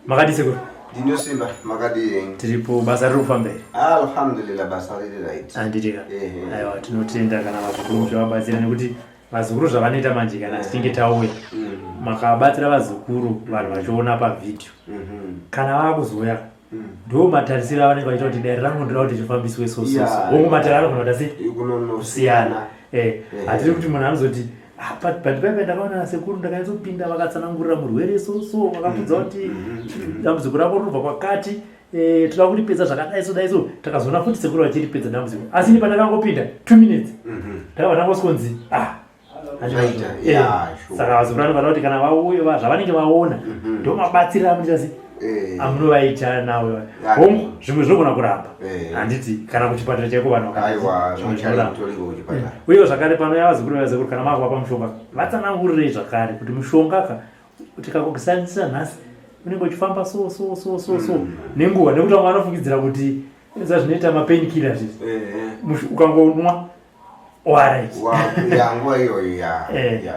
Makadii sekuru? Ndinosimba, makadii henyu? Tiripo, basa riri kufamba here? Alhamdulillah, basa riri right. Handiti ka? Aiwa, tinotenda kana vazukuru muchivabatsira nekuti vazukuru zvavanoita manje kana tichinge tauya makabatsira vazukuru vanhu vachiona pavhidhiyo kana vakuzouya ndo matarisiro avanenge vachiita kuti dare rangu ndoda kuti rifambiswe so so so. Hongu matare anogona kuita sei? Kusiyana. Hatiri kuti munhu anozoti ah, but paipa ndakaona sekuru ndakanyatsopinda vakatsanangurira murwere so so vakatudza kuti dambudziko rako rinobva kwakati toda kuripedza zvakadai so dai so takazoona futi sekuru vachiripedza dambudziko asi ini pandakangopinda 2 minutes ndakabva ndangoskonzi ah saka vazukuru vanofanira kuti kana vauya zvavanenge vaona ndo mabatsiro amunoita se amunovaita nawo hongu zvimwe zvinogona kuramba handiti kana kuchipatara chaiko vanhu vakazvimwe uyewo zvakare panouya vazukuru vazukuru kana makuvapa mushonga vatsanangurirei zvakare kuti mushonga ka tikakusanisa nhasi unenge uchifamba so so so so so nenguva nekuti vamwe vanofungidzira kuti zvinoita mapain killer zvezvi ukangonwa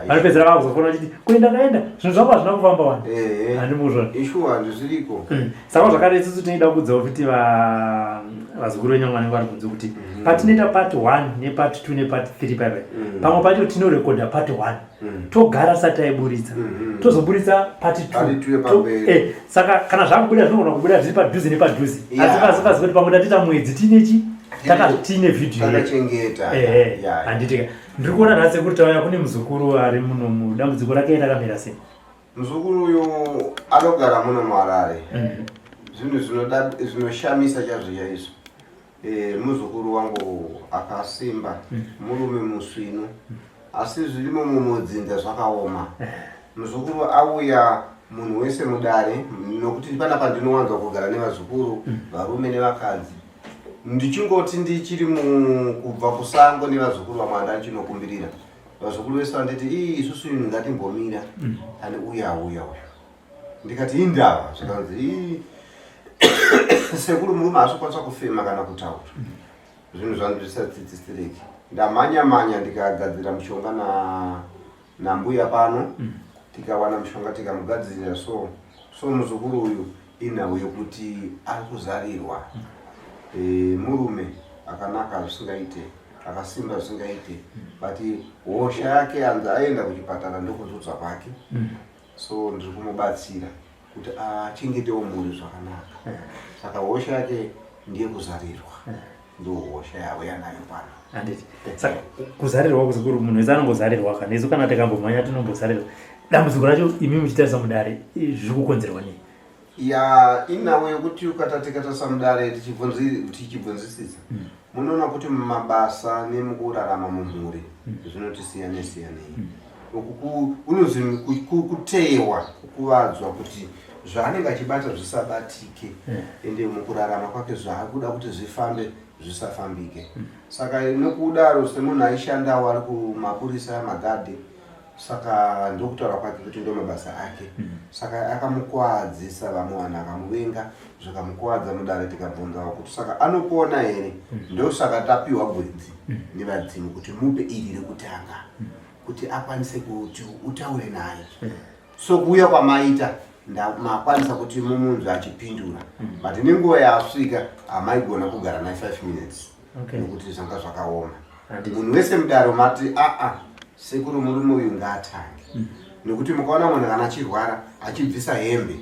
vanopedzera vakuzofona vachiti koi ndakaenda zvinhu zvangu hazvina kufamba wani handimuzvona ishuwa handizviriko saka zvakare isusu tinoida kuudzawo futi vazukuru venyu vanenge vari kunze kuti patinoita part 1 nepart 2 nepart 3 paipai pamwe pacho tinorekodha part 1 togara tisati taiburitsa tozoburitsa part 2 saka kana zvakubuda zvinogona kubuda zviri padhuze nepadhuze asi pasi pasi kuti pamwe tatiita mwedzi tinechi tiine vhidhiyo takachengeta. Handiti ka ndiri kuona nhasi kuti tauya kune muzukuru ari muno mudambudziko rake rakamira sei? Muzukuru uyu anogara muno muHarare. Zvinhu zvinoshamisa chaizvo chaizvo. Muzukuru wangu akasimba, murume musvinu, asi zvirimo mumudzinza zvakaoma. Muzukuru auya munhu wese mudare nokuti panapa ndinowanza kugara nevazukuru varume nevakadzi. Ndichingoti ndichiri kubva kusango nevazukuru vamwe andachinokumbirira vazukuru vese vanditi ii isusu inhu ngatimbomira ani uya auya uyu ndikati indava zvikanzi ii sekuru murume haasi kukwanisa kufema kana kutaura zvinhu zvandisatidzisireki ndamhanya manya ndikagadzira mushonga nambuya pano tikawana mushonga tikamugadzirira so so muzukuru uyu inhau yokuti ari kuzarirwa murume akanaka zvisingaite akasimba zvisingaite but hosha yake hanzi aenda kuchipatara ndokuzudzwa kwake so ndiri kumubatsira kuti achengetewo mhuri zvakanaka saka hosha yake ndiye kuzarirwa ndo hosha yauya nayo pano. Handiti saka kuzarirwa kuzikuru munhu wese anongozarirwa kana isu kana tikambomhanya tinombozarirwa dambudziko racho imi muchitarisa mudare zviri kukonzerwa nei? Ya inhau yekuti ukata tikatarisa mudare tichibvunzisisa munoona kuti mumabasa nemukurarama mumhuri zvinoti siyane siyanei. Uku unozi kuteyewa kukuvadzwa kuti zvaanenge achibata zvisabatike ende mukurarama kwake zvaakuda kuti zvifambe zvisafambike. Saka nokudaro semunhu aishandawo ari kumapurisa magadhi saka ndokutaura kwake kuti ndo mabasa ake saka akamukwadzisa vamwe vanhu akamuvenga zvikamukuwadza mudare tikabvunzawo kuti saka anopona here ndosaka tapiwa gwenzi nevadzimu kuti mupe iri rekutanga kuti akwanise kuti utaure naye so kuuya kwamaita makwanisa kuti mumunzwe achipindura but nenguva yaasvika hamaigona kugara naye 5 minutes nekuti zvanga zvakaoma. Munhu wese mudaro mati aa sekuru murume uyu ngaatange nekuti mukaona munhu kana achirwara achibvisa hembe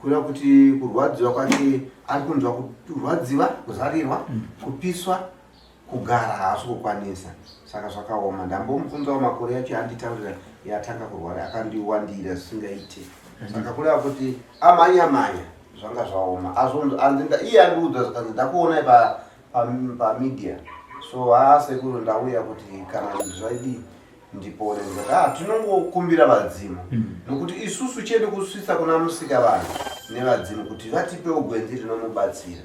kureva kuti kurwadziwa kwake ari kunzwa kurwadziwa kuzarirwa kupiswa kugara haasi kukwanisa saka zvakaoma. Ndambomubvunzawo makore yacho yanditaurira yatanga kurwara akandiwandira zvisingaite saka kureva kuti amhanya mhanya zvanga zvaoma. Iye andiudza zvikanzi ndakuonai pamedia so haa sekuru ndauya kuti kana zvaidii ndipore ndikati ah tinongokumbira vadzimu nokuti isusu chedu kusvitsa kuna musika vanhu nevadzimu kuti vatipewo gwenzi rinomubatsira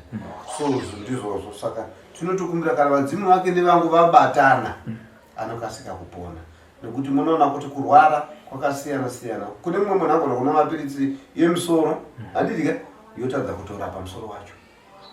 so ndizvozvo saka tinotokumbira kana vadzimu vake nevangu vabatana anokasika kupona nekuti munoona kuti kurwara kwakasiyana siyana kune mumwe munhu agona kunwa mapiritsi yemusoro handiti ka yotadza kutorapa musoro wacho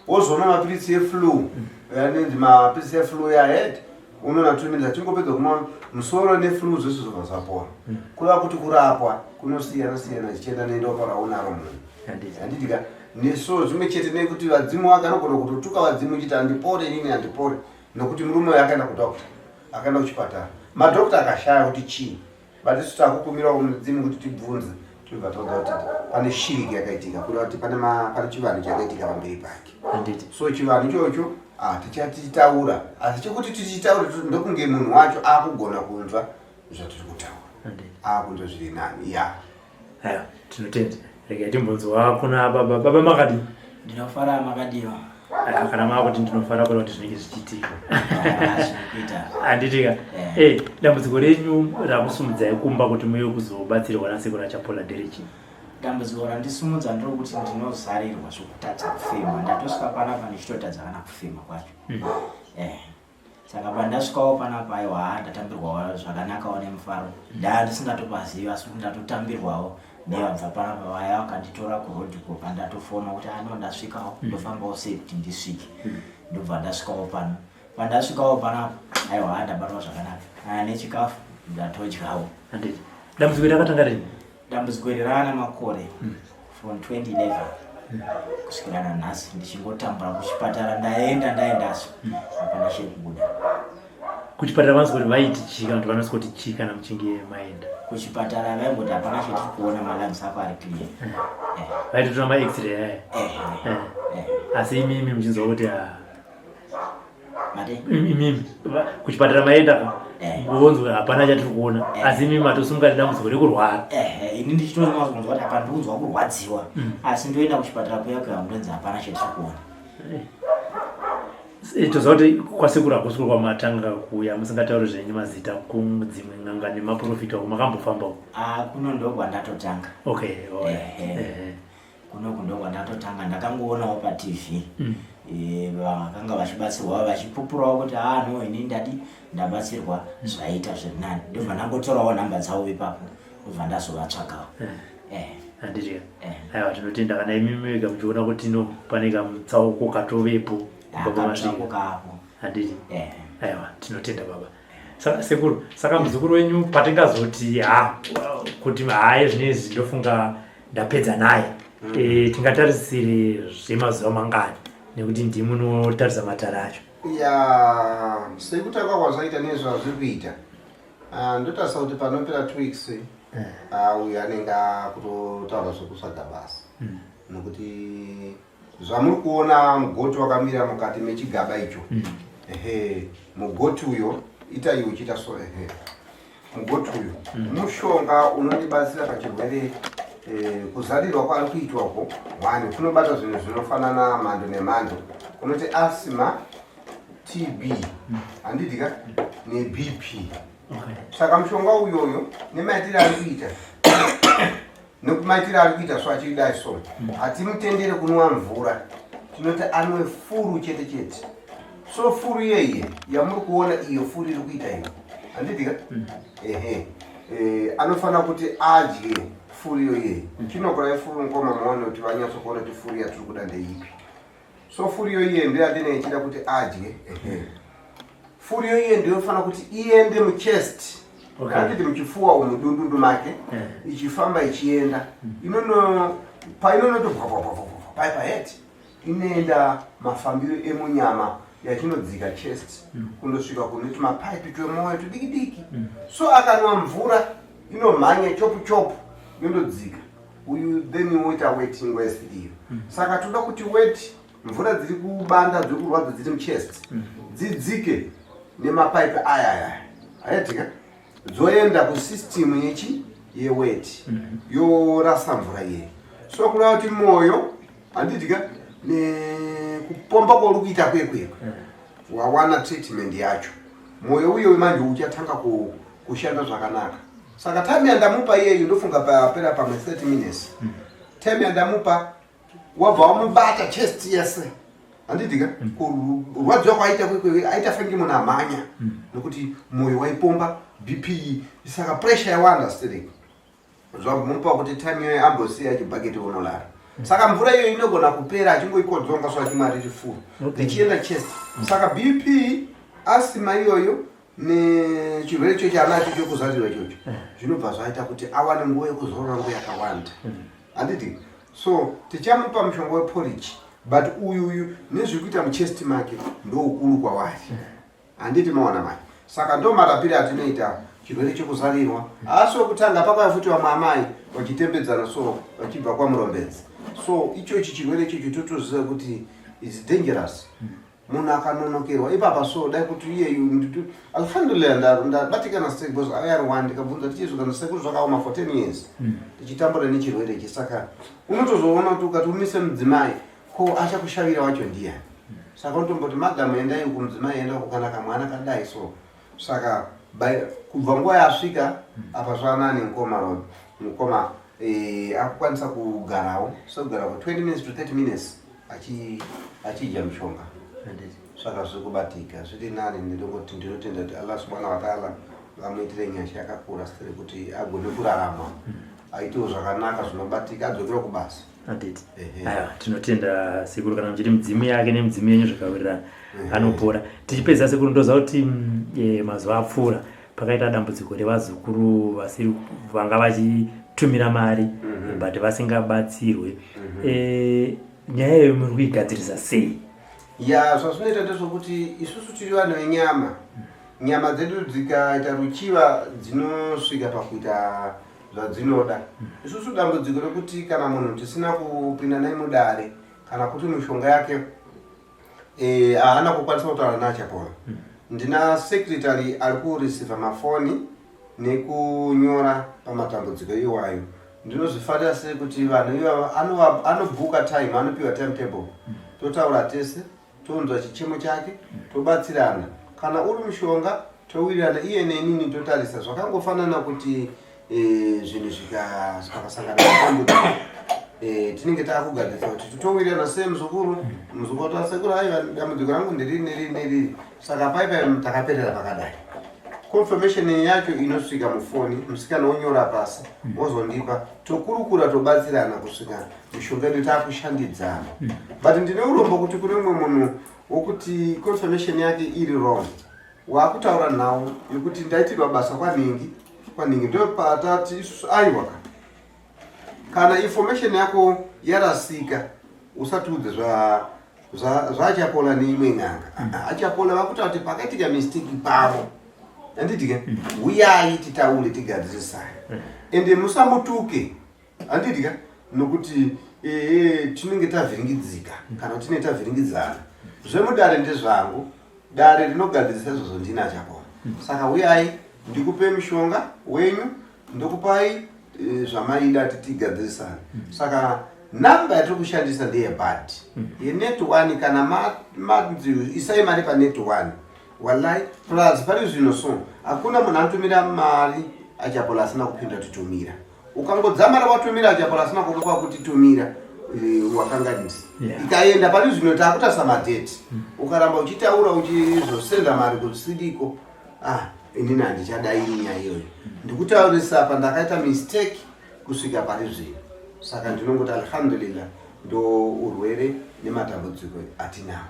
wozonwa mapiritsi eflu anenzi mapiritsi eflu yahead unoona 2 minutes achingopedza kumwa musoro neflu zvese zvobva zvapora kureva kuti kurapwa kunosiyana siyana zvichienda neropa raunaro munhu. Handiti ka? Neso zvimwe chete nekuti vadzimu vake anogona kutotuka vadzimu chiti handipore inini handipore nokuti murume uyo akaenda kudokta akaenda kuchipatara madokta akashaya kuti chii but isu takukumirawo mudzimu kuti tibvunze tobva taudza kuti pane shiriki yakaitika kureva kuti pane pane chivanhu chakaitika pamberi pake so chivanhu ichocho hatichatichitaura asi chekuti tichitaure ndokunge munhu wacho akugona kunzwa zvatiri kutaura akunzwa zviri nani ya Aiwa, tinotenda. Regai timbonzwa kuna baba. Baba makadii? Ndinofara makadiwa. Aiwa, kana maakuti ndinofara kureva kuti zvinenge zvichiitika. Handiti ka? Eh, eh dambudziko renyu rakusumudzai kumba kuti muye kuzobatsirwa nasekuru Achapola nderechii? Dambudziko randisumudza nderokuti ndinozarirwa zvokutadza kufema. Ndatosvika panapa ndichitotadza kana kufema kwacho. Eh. Saka pandasvikawo panapa aiwa haa ndatambirwawo zvakanakawo nemufaro. Ndaa ndisingatopazivi asi kuti ndatotambirwawo nevabva panapa vaya vakanditora kuroad ko pandatofona kuti ano ndasvikawo mm. ndofambawo sei kuti ndisvike. Mm. Ndobva ndasvikawo pano. Pandasvikawo panapa aiwa haa ndabatwa zvakanaka. Kana nechikafu ndatodyawo. Handiti. Dambudziko rakatanga rini? Dambudziko iri raana makore mm. from 2011 mm. kusvikira nanhasi ndichingotambura kuchipatara ndaenda ndaendaso mm. hapana mm. chiri kubuda. Kuchipatara vanozoti vaiti chii kana kuti vanozoti chii kana muchinge maenda? Kuchipatara vaingoti hapana chetiri kuona malungs ako ari clear. Eh. Eh. Vaitotora ma-x-ray aya. Eh. Eh. Eh. Asi imimi muchinzwa kuti ah, imimi kuchipatara maenda ka eh. vonzwa hapana chatiri kuona eh. asi imimi matosimuka nedambudziko rekurwara eh, ini ndichitonzwa kuti apa ndikunzwa kurwadziwa mm. asi ndoenda kuchipatara kuya kuya ndonzi hapana chatiri kuona toziva kuti kwasekuru hakusi kwamatanga kuuya musingatauri zvenyu mazita kudzimwe n'anga nemaprofita uko makambofambawo ah, kuno ndokwandatotanga okay Kunoku ndokwandatotanga ndakangoonawo paTV mm. E, vakanga vachibatsirwa vachipupurawo kuti haa ah, no ini ndadi ndabatsirwa mm. zvaita zviri nani ndobva ndangotorawo nhamba dzavo ipapo ndobva ndazovatsvagawo eh. eh. handiti eh. aiwa tinotenda kana imimi wega muchiona kuti no pane kamutsauko katovepo kubva pamasvika handiti aiwa tinotenda baba Saka sekuru saka muzukuru wenyu patingazoti ha kuti haye zvinezvi ndofunga ndapedza naye mm. E, tingatarisire zvemazuva mangani nekuti ndimunotarisa matare acho ya sekutanga kwazvaita nezvazviri kuita ah, ndotarisa kuti panopera two weeks eh. ah, uyu anenge akutotaura zvekutsvaga basa mm. nokuti Zvamuri kuona mugoti wakamira mukati mechigaba icho mm. Ehe, mugoti uyo itai uchiita so ehe, mugoti uyo mm. mushonga unondibatsira pachirwere eh, kuzarirwa kwaari kuitwa uko one kunobata zvinhu zvinofanana mhando nemhando kunoti asthma TB handiti ka neBP okay. Saka mushonga uyoyo nemaitire ari kuita nekumaitiro ari kuita so achidai so hatimutendere kunwa mvura tinoti anwe furu chete chete so furu iyeiye yamuri kuona iyo furu iri kuita iyo handiti ka mm. ehe eh, anofanira kuti adye furu iyo iyeyi mm. chinokorai furu ngoma muone kuti vanyatsokuona kuti furu yatiri kuda ndeipi so furu iyo iye ndiyo yatine ichida kuti adye ehe furu iyo iye ndiyofanira kuti iende muchest okay. Handiti muchifuwa umu dundundu make yeah. Ichifamba ichienda mm. Inono painonoti pai pahead inoenda mafambiro emunyama yachinodzika chest mm. Kundosvika kune tumapaipi twemwoyo tudiki diki mm. So akanwa mvura inomhanya chopu chopu yondodzika uyu then woita weti nguva isiri iyo mm. Saka toda kuti weti mvura dziri kubanda dziri kurwadza dziri muchest mm. Dzidzike nemapaipi aya aya ayatika dzoenda kusystem yechi yeweti mm. Yorasa mvura iyeyi so kureva kuti mwoyo handitika nekupomba kwauri kuita kwekwekwe mm. Wawana treatment yacho mwoyo uyo manje uchatanga kushanda zvakanaka saka time yandamupa iyeyu ndofunga papera pamwe 30 minutes mm. Time yandamupa wabva wamubata chest yese handiti ka mm. Kurwadziwa kwaaita kwekwe aita fange munhu amhanya mm. Nokuti mwoyo waipomba BP saka pressure yawanda sterek zvamupa kuti time iyoyo ambosiya chibhaketi unolara mm. Saka mvura iyoyo inogona kupera achingoikodzonga so achimwa riri furu richienda chest saka BP asima iyoyo nechirwere icho chaanacho chekuzarirwa ichocho eh. Zvinobva zvaita kuti awane nguva yekuzorora nguva yakawanda mm. Handiti. So tichamupa mushonga weporridge, but uyu uyu nezviri kuita muchest make ndoukuru kwavari. Handiti maona mai? Saka ndo marapiro atinoita chirwere chekuzarirwa. Asi wekutanga pakauya futi vamwe amai vachitembedzana so vachibva kwaMurombedzi. So ichochi chirwere ichochi totoziva kuti is dangerous. Munhu akanonokerwa ipapa so dai kuti iyeyu alhamdulillah ndabatikana stek because auya ari one ndikabvunza tichizokana sekuru zvakaoma for 10 years tichitambura nechirwere ichi. Saka unotozoona kuti ukati umise mudzimai ko achakushavira wacho ndiyani? Saka unotomboti madam endai uku, mudzimai enda uku, kana kamwana kadai so. Saka kubva nguva yasvika apa zvanani mukoma mukoma akukwanisa kugarawo sekugara for 20 minutes to 30 minutes achidya mishonga. Saka zviri kubatika zviri nani. Ndinongoti ndinotenda kuti Allah subhanahu wa ta'ala vamuitire nyasha yakakura sere kuti agone kurarama aitewo zvakanaka zvinobatika adzokera kubasa. Handiti. Aiwa, tinotenda sekuru. Kana muchiti midzimu yake nemidzimu yenyu zvikawirirana, anopora. Tichipedza sekuru, ndoziva kuti mazuva apfuura pakaita dambudziko revazukuru vasiri vanga vachitumira mari but vasingabatsirwe. Nyaya iyoyo muri kuigadzirisa sei? Ya, zvazvinoita ndezvokuti isusu tiri vanhu venyama. Nyama dzedu dzikaita ruchiva dzinosvika pakuita zvadzinoda. Isusu dambudziko rekuti kana munhu tisina kupinda naye mudare kana kuti mishonga yake haana kukwanisa kutaura naAchapola, ndina secretary ari kureceiva mafoni nekunyora pamatambudziko iwayo. Ndinozvifarira sei kuti vanhu ivava anobhuka time, anopiwa timetable, totaura tese, tonzwa chichemo chake, tobatsirana. Kana uri mushonga towirirana iye nenini, totarisa. Zvakangofanana kuti zvinhu zvikasangana nematambudziko, tinenge taakugadzirisa kuti towirirana sei muzukuru, muzukuru tasekuru, aiwa, dambudziko rangu nderiri neriri neriri. Saka paipai takaperera pakadai, confirmation yacho inosvika mufoni, musikana wonyora pasi, wozondipa, tokurukura, tobatsirana kusvika mishonga yedu taakushandidzana. But ndine urombo kuti kune mumwe munhu wokuti confirmation yake iri wrong, waakutaura nhau yekuti ndaitirwa basa kwanhingi kwanhingi. Ndo patati isusu aiwa ka, kana information yako yarasika usatiudze zvaAchapola neimwe n'anga. Achapola vakutaura kuti pakaitika mistake pavo, handiti ke? Uyai titaure, tigadzirisai, ende musamutuke, handiti ka? Nokuti tinenge tavhiringidzika kana tinenge tavhiringidzana. Zvemudare ndezvangu, dare rinogadzirisa izvozvo ndini Achapola. Saka uyai ndikupe mishonga wenyu, ndokupai zvamaida titigadzirisana. Saka namba yatiri kushandisa ndeyebhadhi yenet one. Kana manzi isai mari panet one, wallahi plus pari zvino so hakuna munhu anotumira mari Achapola asina kupinda titumira. Ukangodzamara watumira Achapola asina kukupa kuti tumira, wakanganisa. Ikaenda pari zvino takutarisa madate. Ukaramba uchitaura uchizosenda mari kusidiko, ah, inini handichadai nyaya iyoyo. Ndikutaurisa apa ndakaita mistake kusvika pari zvino. Saka ndinongoti alhamdulillah, ndo urwere nematambudziko atinawo.